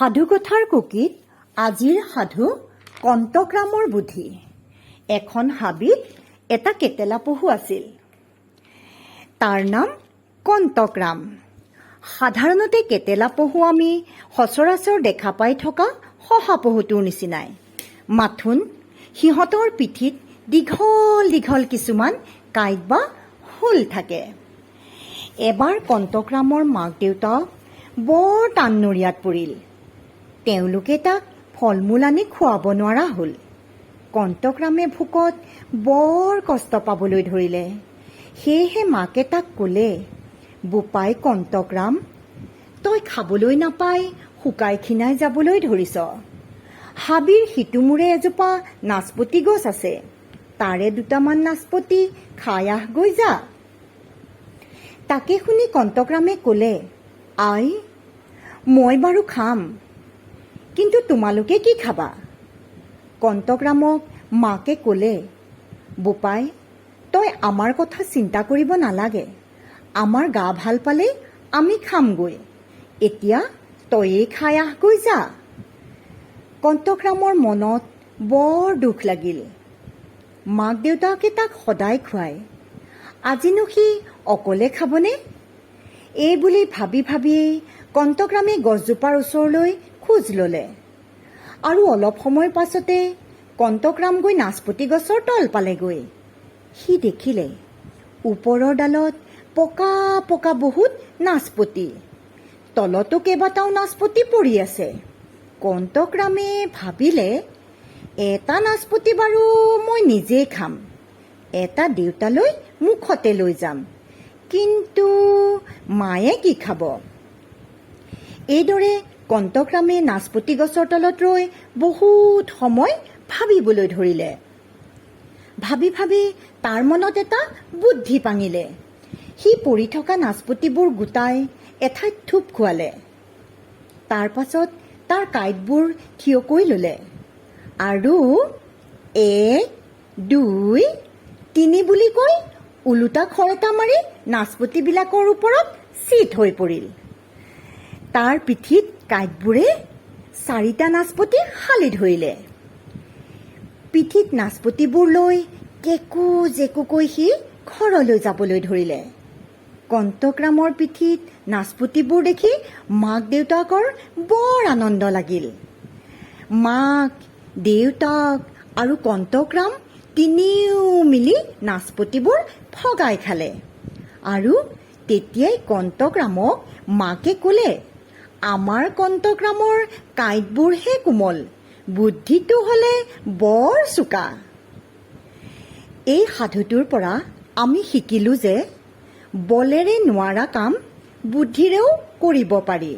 সাধুকথাৰ কুকিত আজিৰ সাধু কণ্টকৰামৰ বুদ্ধি। এখন হাবিত এটা কেটেলা পহু আছিল। তাৰ নাম কণ্টকৰাম। সাধাৰণতে কেটেলা পহু আমি সচৰাচৰ দেখা পাই থকা শহাপহুটোৰ নিচিনাই, মাথোন সিহঁতৰ পিঠিত দীঘল দীঘল কিছুমান কাঁইট বা হুল থাকে। এবাৰ কণ্টকৰামৰ মাক দেউতাক বৰ টান নৰিয়াত পৰিল। তেওঁলোকে তাক ফল মূল আনি খুৱাব নোৱাৰা হ'ল। কণ্টকৰামে ভোকত বৰ কষ্ট পাবলৈ ধৰিলে। সেয়েহে মাকে তাক ক'লে, "বোপাই কণ্টকৰাম, তই খাবলৈ নাপাই শুকাই খীনাই যাবলৈ ধৰিছ। হাবিৰ সিটো মূৰে এজোপা নাচপতি গছ আছে। তাৰে দুটামান নাচপতি খাই আহগৈ যা।" তাকে শুনি কণ্টকৰামে ক'লে, "আই, মই বাৰু খাম, কিন্তু তোমালোকে কি খাবা?" কণ্টকৰামক মাকে ক'লে, "বোপাই, তই আমাৰ কথা চিন্তা কৰিব নালাগে। আমাৰ গা ভাল পালেই আমি খামগৈ। এতিয়া তয়েই খাই আহগৈ যা।" কণ্টকৰামৰ মনত বৰ দুখ লাগিল। মাক দেউতাকে তাক সদায় খুৱায়, আজিনো সি অকলে খাবনে? এই বুলি ভাবি ভাবিয়েই কণ্টকৰামে গছজোপাৰ ওচৰলৈ খোজ ল'লে আৰু অলপ সময়ৰ পাছতে কণ্টকৰাম গৈ নাচপতি গছৰ তল পালেগৈ। সি দেখিলে ওপৰৰ ডালত পকা পকা বহুত নাচপতি, তলতো কেইবাটাও নাচপতি পৰি আছে। কণ্টকৰামে ভাবিলে, এটা নাচপতি বাৰু মই নিজেই খাম, এটা দেউতালৈ মুখতে লৈ যাম, কিন্তু মায়ে কি খাব? এইদৰে কণ্টকৰামে নাচপতি গছৰ তলত ৰৈ বহুত সময় ভাবিবলৈ ধৰিলে। ভাবি ভাবি তাৰ মনত এটা বুদ্ধি পাঙিলে। সি পৰি থকা নাচপতিবোৰ গোটাই এঠাইত থোপ খুৱালে। তাৰ পাছত তাৰ কাঁইটবোৰ থিয়কৈ ল'লে আৰু "এক, দুই, তিনি" বুলি কৈ ওলোটা খৰ এটা মাৰি নাচপতিবিলাকৰ ওপৰত চিত হৈ পৰিল। তাৰ পিঠিত কাঁইটবোৰে চাৰিটা নাচপতি শালি ধৰিলে। পিঠিত নাচপতিবোৰ লৈ কেকো জেকোকৈ সি ঘৰলৈ যাবলৈ ধৰিলে। কণ্টকৰামৰ পিঠিত নাচপতিবোৰ দেখি মাক দেউতাকৰ বৰ আনন্দ লাগিল। মাক দেউতাক আৰু কণ্টকৰাম তিনিও মিলি নাচপতিবোৰ ভগাই খালে। আৰু তেতিয়াই কণ্টকৰামক মাকে ক'লে, "আমাৰ কণ্টকৰামৰ কাঁইটবোৰহে কোমল, বুদ্ধিটো হ'লে বৰ চোকা।" এই সাধুটোৰ পৰা আমি শিকিলোঁ যে বলেৰে নোৱাৰা কাম বুদ্ধিৰেও কৰিব পাৰি।